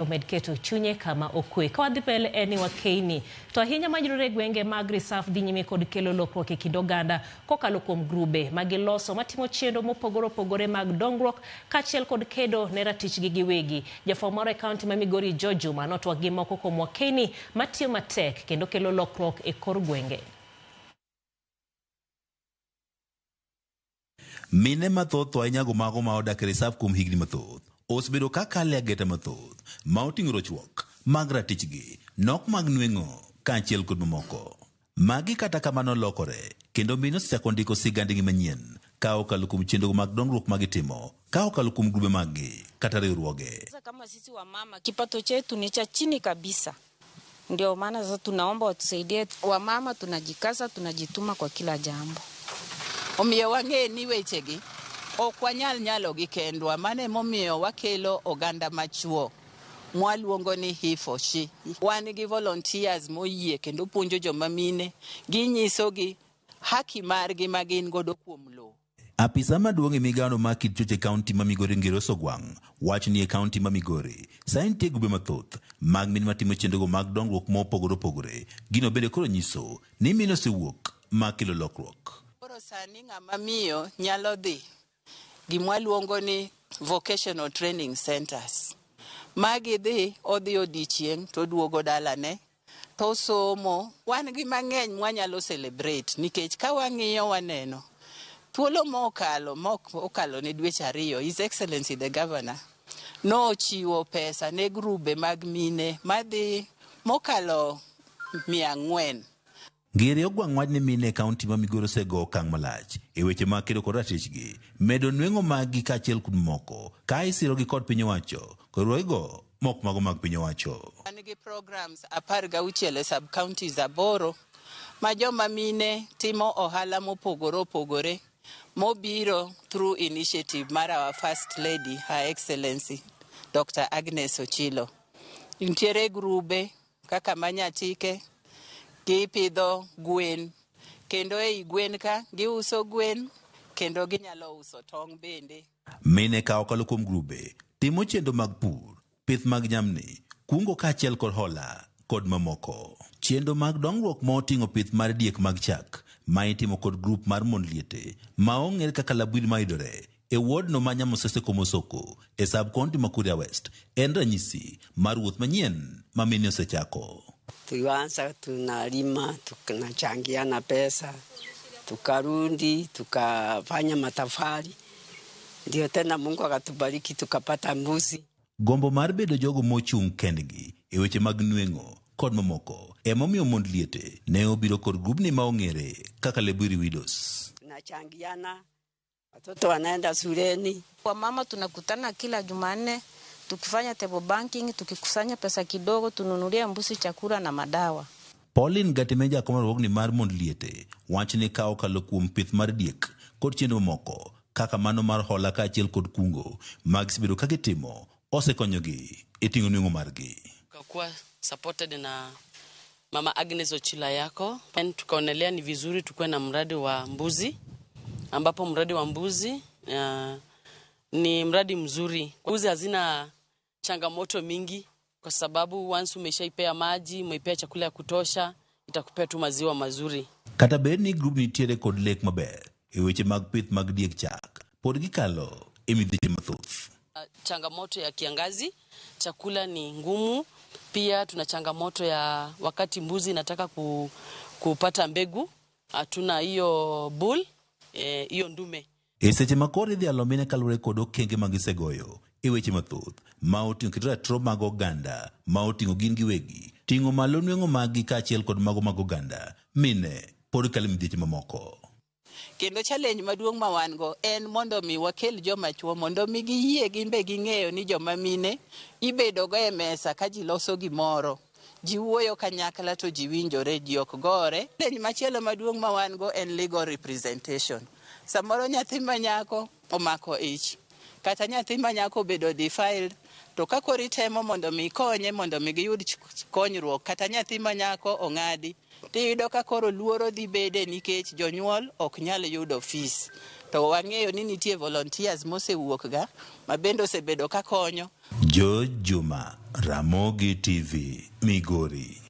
Omed keto chunye kama okwe. Ka wadhi mbele en ni wakeini to ahinya mayudore e gwenge mag Risaf dhi nyime kod kelo lokruok e kind oganda kokalo kuom grube ma giloso matimo chenro mopogore opogore mag dongruok kaachiel kod kedo ne ratichgi giwegi. Jafwambo moro e kaunti ma Migori George Juma notwak gi moko kuom wakeini matiyo matek kendo kelo lokruok e kor gwenge. Mine mathoth to ahinya go mago ma odak e risaf kuom higni mathoth osebedo ka kale ageta mathoth ma oting'o rochruok mag ratichgi, nok mag nweng'o kaachiel kod mamoko. Magi kata kamano lokore kendo mine osechako ndiko sigandgi manyien ka okalo kuom chenro mag dongruok ma gitimo ka okalo kuom grube maggi kata riwruoge. Sasa kama sisi wamama kipato chetu ni cha chini kabisa, ndio maana sasa tunaomba watusaidie. Wamama tunajikaza, tunajituma kwa kila jambo. Omiyo wang'e ni wechegi ok wanyal nyalogi kendwa. Mano emomiyo wakelo oganda machuo mwaluongo ni he for she. Wan gi volunteers moyie kendo puonjo joma mine, ginyisogi haki margi ma gin godo kuom lowo. Apisa maduong' e migawono mar kit choche e kaunti ma Migori Ngero Sogwang' wacho ni e kaunti ma Migori sani nitie grube mathoth mag mine matimo chenrogo mag dongruok mopogore opogore. Gino bende koro nyiso ni mine osewuok ma kelo lokruok. Koro sani ng'ama miyo nyalo dhi gimwaluongo ni vocational training centers. Magi dhi odhi odiochieng' to oduogo dalane to osomo. Wan gi mang'eny mwanyalo celebrate nikech ka wang'iyo waneno thuolo mokalo mok okalo ne dweche ariyo His Excellency the Governor nochiwo pesa ne grube mag mine madhi mokalo 400. Ngere Ogwang' wach ni mine e kaunti ma Migori osego okang' malach e weche mag kedo kod ratichgi, medo nweng'o maggi kaachiel kod moko ka isirogi kod piny owacho kod riwruogego mok mago mag piny owacho. Wan gi programs 16 e sub counties 8 ma joma mine timo ohala mopogore opogore mobiro through initiative mar our First Lady Her Excellency Dr. Agnes Ochilo. Nitiere grube kaka Manyatike, gipidho gwen kendo ei gwen ka giuso gwen kendo ginyalo uso tong' bende. Mine ka okalo kuom grube timo chenro mag pur, pith mag jamni, kungo kaachiel kod hola kod mamoko. Chenro mag dongruok ma oting'o pith mar diek mag chak ma itimo kod grup mar mond liete ma ong'ere kaka Labwil mayudore e ward no ma Nyamusese Komosoko e sub county ma Kuria West en ranyisi mar wuoth manyien ma mine osechako. Tulianza tunalima, tunachangiana pesa, tukarudi, tukafanya matafari, ndio tena Mungu akatubariki tukapata mbuzi. Gombo mar bedo jogo mochung' kendgi e weche mag nweng'o kod mamoko emomiyo mond liete ne obiro kod grubni ma ong'ere kaka Lebwiri Widows. Tunachangiana, watoto wanaenda shuleni. Wamama tunakutana kila Jumanne tukifanya table banking, tukikusanya pesa kidogo tununulie mbuzi chakula na madawa. Pauline Gatimeja jakom riwruogni mar mond liete wacho ni ka okalo kuom pith mar diek kod chenro mamoko kaka mano mar hola kaachiel kod kungo ma gisebedo ka gitimo osekonyogi e ting'o nweng'o margi. Tukakuwa supported na Mama Agnes Ochila yako, tukaonelea ni vizuri tukuwe na mradi wa mbuzi, ambapo mradi wa mbuzi ni mradi mzuri. Mbuzi hazina changamoto mingi kwa sababu once umeshaipea maji, umeipea chakula ya kutosha, itakupea tu maziwa mazuri. Kata bed ni grup nitiere kod lek maber e weche mag pith mag diek chak, pod gikalo e midhieche mathoth. Changamoto ya kiangazi, chakula ni ngumu. Pia tuna changamoto ya wakati mbuzi inataka kupata mbegu, hatuna hiyo bull, hiyo ndume. E seche ma koro idhialo mine kaluwore kod okenge ma gisegoyo e weche mathoth ma oting'o keto ratiro mag oganda ma oting'o gin giwegi, ting'o malo nweng'o maggi kaachiel kod mago mag oganda, mine pod kalo e midhieche mamoko. Kendo challenge maduong' ma wan go en mondo mi wakel joma chuo mondo mi giyie gin be ging'eyo ni joma mine ibedo go e mesa ka ji loso gimoro. Ji wuoyo kanyakla to ji winjore, ji ok gore. Challenge machielo maduong' ma wan go en legal representation. Samoro nyathi ma nyako omako ich, kata nyathi ma nyako obedo defiled, to ka koro itemo mondo mi ikonye mondo mi giyud konyruok, kata nyathi ma nyako ong'adi, tiyudo ka koro luoro dhi bede nikech jonyuol ok nyal yudo fees. To wang'eyo ni nitie volunteers mosewuok ga ma bende osebedo ka konyo. George Juma, Ramogi TV, Migori.